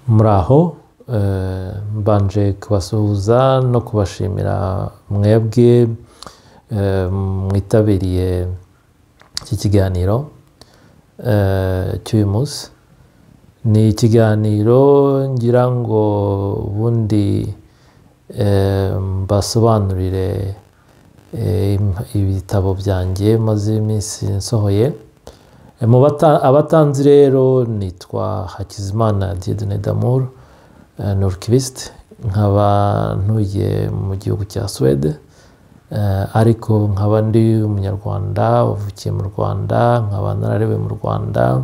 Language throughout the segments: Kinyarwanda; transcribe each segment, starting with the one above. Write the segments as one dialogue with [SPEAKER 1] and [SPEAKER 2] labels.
[SPEAKER 1] Muraho, mbanje kubasuhuza no kubashimira mwebwe mwitabiriye iki kiganiro cy'uyu munsi. Ni ikiganiro ngira ngo ubundi mbasobanurire ibitabo byanjye maze iminsi nsohoye. Abatanzi rero nitwa Hakizimana Dieudonné D'amour, ni urukirisitu, nkaba ntuye mu gihugu cya Suwede, ariko nkaba ndi umunyarwanda wavukiye mu Rwanda, nkaba nararewe mu Rwanda,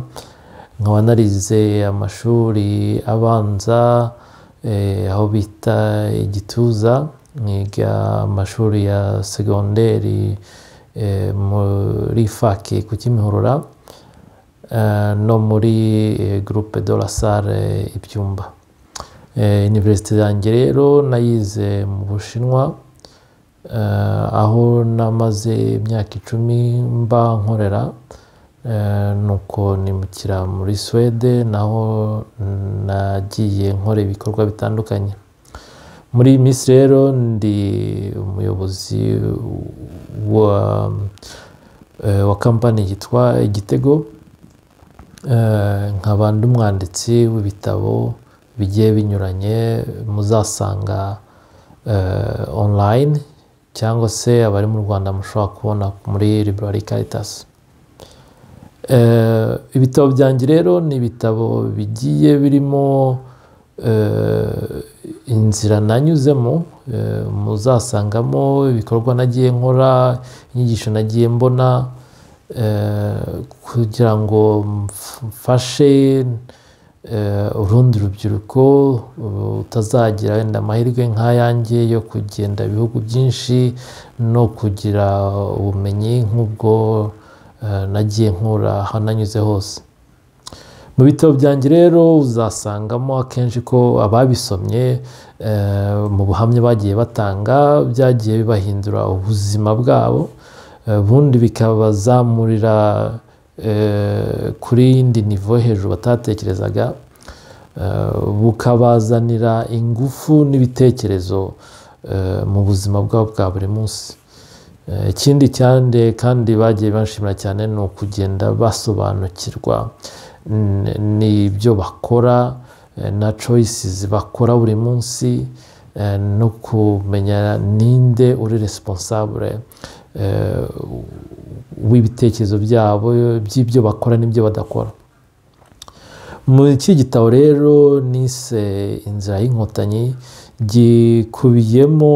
[SPEAKER 1] nkaba narize amashuri abanza aho bita Igituza, nkiga amashuri ya segonderi muri FAC ku Kimihurura, no muri Groupe de la Salle Ibyumba. Universite yanjye rero nayize mu Bushinwa, aho namaze imyaka 10 mba nkorera, nuko nimukira muri Suwede, naho nagiye nkora ibikorwa bitandukanye. Muri iyi minsi rero ndi umuyobozi wa kampani yitwa Igitego, nkaba ndi umwanditsi w'ibitabo bigiye binyuranye muzasanga online, cyangwa se abari mu Rwanda mushobora kubona muri Library Caritas. Ibitabo byanjye rero ni ibitabo bigiye birimo inzira nanyuzemo, muzasangamo ibikorwa nagiye nkora, inyigisho nagiye mbona, kugira ngo mfashe urundi rubyiruko utazagira wenda amahirwe nk'ayanjye yo kugenda ibihugu byinshi no kugira ubumenyi nk'ubwo nagiye nkura aho nanyuze hose. Mu bitabo byanjye rero uzasangamo akenshi ko ababisomye mu buhamya bagiye batanga byagiye bibahindura ubuzima bwabo, ubundi bikabazamurira kuri yindi nivo hejuru batatekerezaga, bukabazanira ingufu n'ibitekerezo mu buzima bwabo bwa buri munsi. Ikindi cyane kandi bagiye banshimira cyane ni ukugenda basobanukirwa n'ibyo bakora na choices bakora buri munsi, no kumenya ninde uri responsable w'ibitekerezo byabo by'ibyo bakora n'ibyo badakora. Muri iki gitabo rero nise Inzira y'Inkotanyi, gikubiyemo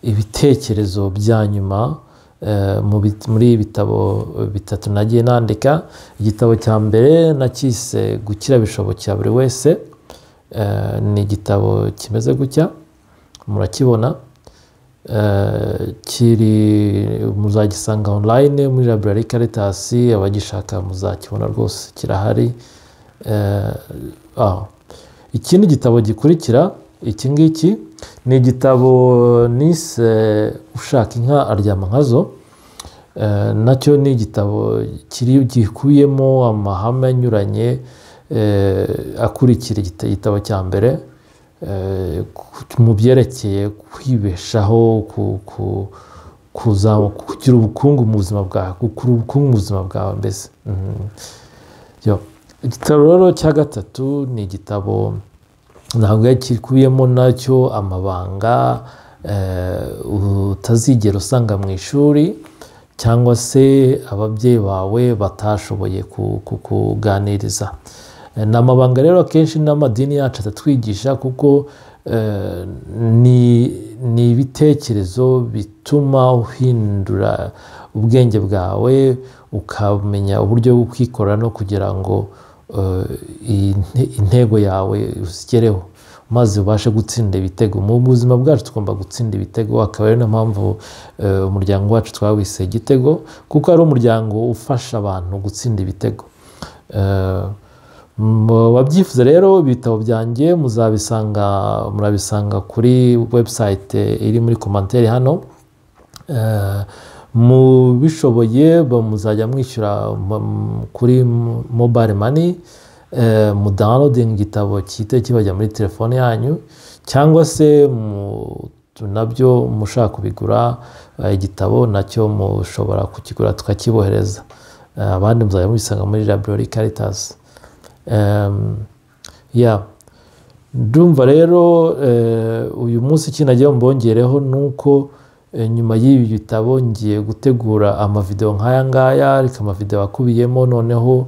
[SPEAKER 1] ibitekerezo bya nyuma muri ibitabo bitatu nagiye nandika. Igitabo cya mbere nakise Gukira bishobokera buri wese, ni igitabo kimeze gutya murakibona, kiri muzagisanga online muri Library Caritas, abagishaka muzakibona rwose kirahari. Ikindi gitabo gikurikira iki ngiki ni igitabo nise Ushaka inka aryama nkazo, nacyo ni igitabo kiri gikubiyemo amahame anyuranye akurikira igitabo cya mbere mu byerekeye kwibeshaho, kugira ubukungu mu buzima bwawe, gukura ubukungu mu buzima bwawe mbese. Igitabo rero cya gatatu ni igitabo ntabwo gikubiyemo nacyo amabanga utazigera usanga mu ishuri, cyangwa se ababyeyi bawe batashoboye kukuganiriza. Ni amabanga rero akenshi n'amadini yacu atatwigisha, kuko ni ibitekerezo bituma uhindura ubwenge bwawe, ukamenya uburyo bwo kwikora no kugira ngo intego yawe uzigereho, maze ubashe gutsinda ibitego. Mu buzima bwacu tugomba gutsinda ibitego, akaba ari nayo mpamvu umuryango wacu twawise Igitego, kuko ari umuryango ufasha abantu gutsinda ibitego. Ababyifuza rero ibitabo byanjye muzabisanga, murabisanga kuri website iri muri commentaire hano. Mubishoboye muzajya mwishyura kuri mobile money. Mu downloading igitabo cyite kibajya muri telefone yanyu, cyangwa se nabyo mushaka kubigura, igitabo nacyo mushobora kukigura tukakibohereza. Abandi muzajya mubisanga muri Library Caritas. Yeah. Ndumva rero uyu munsi ikintu nagira ngo mbongereho ni uko nyuma y'ibi bitabo ngiye gutegura amavideo nk'aya ngaya, ariko amavideo akubiyemo noneho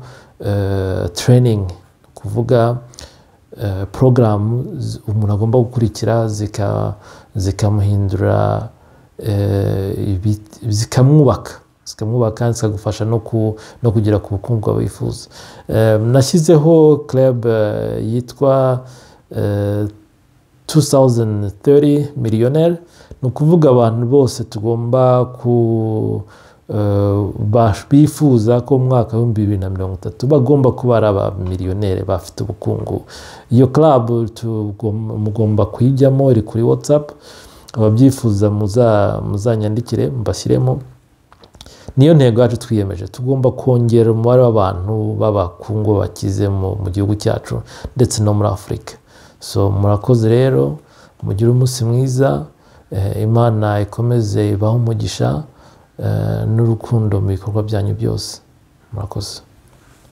[SPEAKER 1] training, kuvuga porogaramu umuntu agomba gukurikira zikamuhindura, zikamwubaka, zikagufasha no kugera ku bukungu bwawe wifuza. Nashyizeho club yitwa 2030 millionaire, ni ukuvuga abantu bose tugomba ku bifuza ko mu mwaka w'2030 bagomba kuba ari abamiliyoneri bafite ubukungu. Iyo club mugomba kuyijyamo, iri kuri WhatsApp. Ababyifuza muzanyandikire mbashyiremo. Niyo ntego yacu twiyemeje, tugomba kongera umubare w'abantu b'abakungu bakize mu gihugu cyacu ndetse no muri Afurika. So murakoze rero, mugire umunsi mwiza, Imana ikomeze ibahe umugisha n'urukundo mu bikorwa byanyu byose. Murakoze.